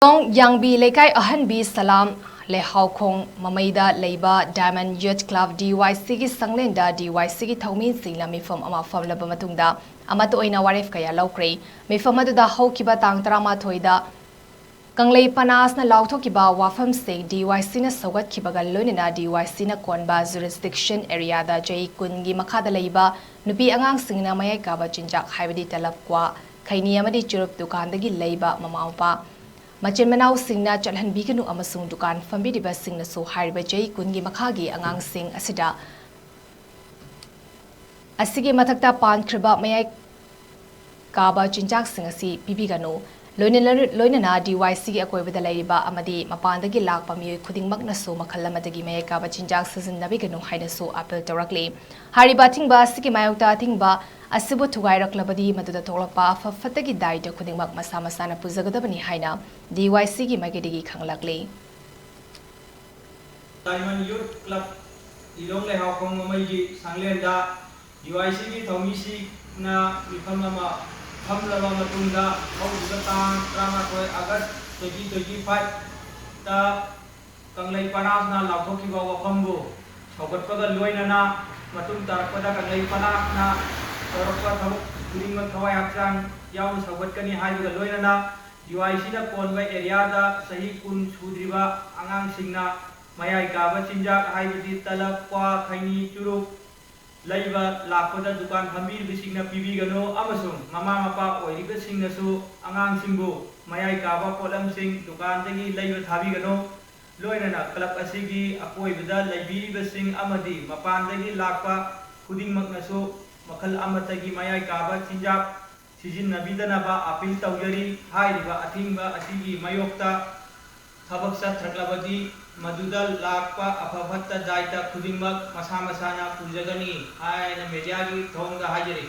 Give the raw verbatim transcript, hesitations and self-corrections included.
ꯇꯣꯡ ꯌꯥꯡꯕꯤ ꯂꯩꯀꯥꯏ ꯑꯍꯟꯕꯤ ꯁꯂꯥꯝ ꯂꯩꯍꯥꯎꯈꯣꯡ ꯃꯃꯩꯗ ꯂꯩꯕ Diamond Youth Club D Y C ꯒꯤ ꯁꯪꯂꯦꯟꯗ D Y C ꯒꯤ ꯊꯧꯃꯤꯁꯤꯡꯅ ꯃꯤꯐꯝ ꯑꯃ ꯐꯝꯂꯕ ꯃꯇꯨꯡꯗ ꯑꯃꯠꯇ ꯑꯣꯏꯅ ꯋꯥꯔꯦꯞ ꯀꯌꯥ ꯂꯧꯈ꯭ꯔꯦ꯫ ꯃꯤꯐꯝ ꯑꯗꯨꯗ ꯍꯧꯈꯤꯕ ꯇꯥꯡ ꯇꯔꯥꯃꯥꯊꯣꯏꯗ ꯀꯪꯂꯩ ꯄꯅꯥꯁꯅ ꯂꯥꯎꯊꯣꯛꯈꯤꯕ ꯋꯥꯐꯝꯁꯤꯡ D Y C ꯅ ꯁꯧꯒꯠꯈꯤꯕꯒ ꯂꯣꯏꯅꯅ D Y C ꯅ ꯀꯣꯟꯕ jurisdiction area ꯗ ꯆꯍꯤ ꯀꯨꯟꯒꯤ ꯃꯈꯥꯗ ꯂꯩꯕ ꯅꯨꯄꯤ ꯑꯉꯥꯡꯁꯤꯡꯅ ꯃꯌꯥꯏ ꯀꯥꯕ ꯆꯤꯟꯖꯥꯛ ꯍꯥꯏꯕꯗꯤ ꯇꯂꯞ, ꯀ꯭ꯋꯥ, ꯈꯩꯅꯤ ꯑꯃꯗꯤ ꯆꯨꯔꯨꯞ ꯗꯨꯀꯥꯟꯗꯒꯤ ꯂꯩꯕ ꯃꯃꯥ ꯃꯄꯥ ꯃꯆꯤꯟ ꯃꯅꯥꯎꯁꯤꯡꯅ ꯆꯠꯍꯟꯕꯤꯒꯅꯨ ꯑꯃꯁꯨꯡ ꯗꯨꯀꯥꯟ ꯐꯝꯕꯤꯔꯤꯕꯁꯤꯡꯅꯁꯨ ꯍꯥꯏꯔꯤꯕ ꯆꯍꯤ ꯀꯨꯟꯒꯤ ꯃꯈꯥꯒꯤ ꯑꯉꯥꯡꯁꯤꯡ ꯑꯁꯤꯗ ꯑꯁꯤꯒꯤ ꯃꯊꯛꯇ ꯄꯥꯟꯈ꯭ꯔꯤꯕ ꯃꯌꯥꯏ ꯀꯥꯕ ꯆꯤꯟꯖꯥꯛꯁꯤꯡ ꯑꯁꯤ ꯄꯤꯕꯤꯒꯅꯨ꯫ ꯂꯣꯏꯅꯅ, ꯂꯣꯏꯅꯅ D Y C ꯒꯤ ꯑꯀꯣꯏꯕꯗ ꯂꯩꯔꯤꯕ ꯑꯃꯗꯤ ꯃꯄꯥꯟꯗꯒꯤ ꯂꯥꯛꯄ ꯃꯤꯑꯣꯏ ꯈꯨꯗꯤꯡꯃꯛꯅꯁꯨ ꯃꯈꯜ ꯑꯃꯠꯇꯒꯤ ꯃꯌꯥꯏ ꯀꯥꯕ ꯆꯤꯟꯖꯥꯛ ꯁꯤꯖꯤꯟꯅꯕꯤꯒꯅꯨ ꯍꯥꯏꯅꯁꯨ ꯑꯥꯄꯤꯜ ꯇꯧꯔꯛꯂꯤ꯫ ꯍꯥꯏꯔꯤꯕ ꯑꯊꯤꯡꯕ ꯑꯁꯤꯒꯤ ꯃꯥꯌꯣꯛꯇ ꯑꯊꯤꯡꯕ ꯑꯁꯤꯕꯨ ꯊꯨꯒꯥꯏꯔꯛꯂꯕꯗꯤ ꯃꯗꯨꯗ ꯊꯣꯛꯂꯛꯄ ꯑꯐ ꯐꯠꯇꯒꯤ ꯗꯥꯏꯇ ꯈꯨꯗꯤꯡꯃꯛ ꯃꯁꯥ ꯃꯁꯥꯅ ꯄꯨꯖꯒꯗꯕꯅꯤ ꯍꯥꯏꯅ D Y C ꯒꯤ ꯃꯥꯏꯀꯩꯗꯒꯤ ꯈꯪꯂꯛꯂꯤ꯫ Diamond Youth Club ꯂꯤꯂꯣꯡ ꯂꯩꯍꯥꯎꯈꯣꯡ ꯃꯃꯩꯒꯤ ꯁꯪꯂꯦꯟꯗ D Y C ꯒꯤ ꯊꯧꯃꯤꯁꯤꯡꯅ ꯃꯤꯐꯝ ꯑꯃ ꯐꯝꯂꯕ ꯃꯇꯨꯡꯗ ꯍꯧꯈꯤꯕ ꯇꯥꯡ ꯇꯔꯥꯃꯥꯊꯣꯏ August twenty twenty five ꯇ ꯀꯪꯂꯩ ꯄꯅꯥꯁꯅ ꯂꯥꯎꯊꯣꯛꯈꯤꯕ ꯋꯥꯐꯝꯕꯨ ꯁꯧꯒꯠꯄꯒ ꯂꯣꯏꯅꯅ ꯃꯇꯨꯡ ꯇꯥꯔꯛꯄꯗ ꯀꯪꯂꯩ ꯄꯅꯥꯁꯅ ꯇꯧꯔꯛꯄ ꯊꯕꯛ ꯈꯨꯗꯤꯡꯃꯛ ꯊꯋꯥꯏ ꯍꯛꯆꯥꯡ ꯌꯥꯎꯅ ꯁꯧꯒꯠꯀꯅꯤ ꯍꯥꯏꯕꯒ ꯂꯣꯏꯅꯅ D Y C ꯅ ꯀꯣꯟꯕ area ꯗ ꯆꯍꯤ ꯀꯨꯟ ꯁꯨꯗ꯭ꯔꯤꯕ ꯑꯉꯥꯡꯁꯤꯡꯅ ꯃꯌꯥꯏ ꯀꯥꯕ ꯆꯤꯟꯖꯥꯛ ꯍꯥꯏꯕꯗꯤ ꯇꯂꯞ, ꯀ꯭ꯋꯥ, ꯈꯩꯅꯤ, ꯆꯨꯔꯨꯞ ꯂꯩꯕ ꯂꯥꯛꯄꯗ ꯗꯨꯀꯥꯟ ꯐꯝꯕꯤꯔꯤꯕꯁꯤꯡꯅ ꯄꯤꯕꯤꯒꯅꯨ ꯑꯃꯁꯨꯡ ꯃꯃꯥ ꯃꯄꯥ ꯑꯣꯏꯔꯤꯕꯁꯤꯡꯅꯁꯨ ꯑꯉꯥꯡꯁꯤꯡꯕꯨ ꯃꯌꯥꯏ ꯀꯥꯕ ꯄꯣꯠꯂꯝꯁꯤꯡ ꯗꯨꯀꯥꯟꯗꯒꯤ ꯂꯩꯕ ꯊꯥꯕꯤꯒꯅꯨ꯫ ꯂꯣꯏꯅꯅ club ꯑꯁꯤꯒꯤ ꯑꯀꯣꯏꯕꯗ ꯂꯩꯕꯤꯔꯤꯕꯁꯤꯡ ꯑꯃꯗꯤ ꯃꯄꯥꯟꯗꯒꯤ ꯂꯥꯛꯄ ꯈꯨꯗꯤꯡꯃꯛꯅꯁꯨ ꯃꯈꯜ ꯑꯃꯠꯇꯒꯤ ꯃꯌꯥꯏ ꯀꯥꯕ ꯆꯤꯟꯖꯥꯛ ꯁꯤꯖꯤꯟꯅꯕꯤꯗꯅꯕ ꯑꯥꯄꯤꯜ ꯇꯧꯖꯔꯤ꯫ ꯍꯥꯏꯔꯤꯕ ꯑꯊꯤꯡꯕ ꯑꯁꯤꯒꯤ ꯃꯥꯌꯣꯛꯇ ꯊꯕꯛ ꯆꯠꯊꯔꯛꯂꯕꯗꯤ ꯃꯗꯨꯗ ꯂꯥꯛꯄ ꯑꯐ ꯐꯠꯇ ꯗꯥꯏꯇ ꯈꯨꯗꯤꯡꯃꯛ ꯃꯁꯥ ꯃꯁꯥꯅ ꯄꯨꯖꯒꯅꯤ ꯍꯥꯏꯅ media ꯒꯤ ꯊꯣꯡꯗ ꯍꯥꯏꯖꯔꯤ꯫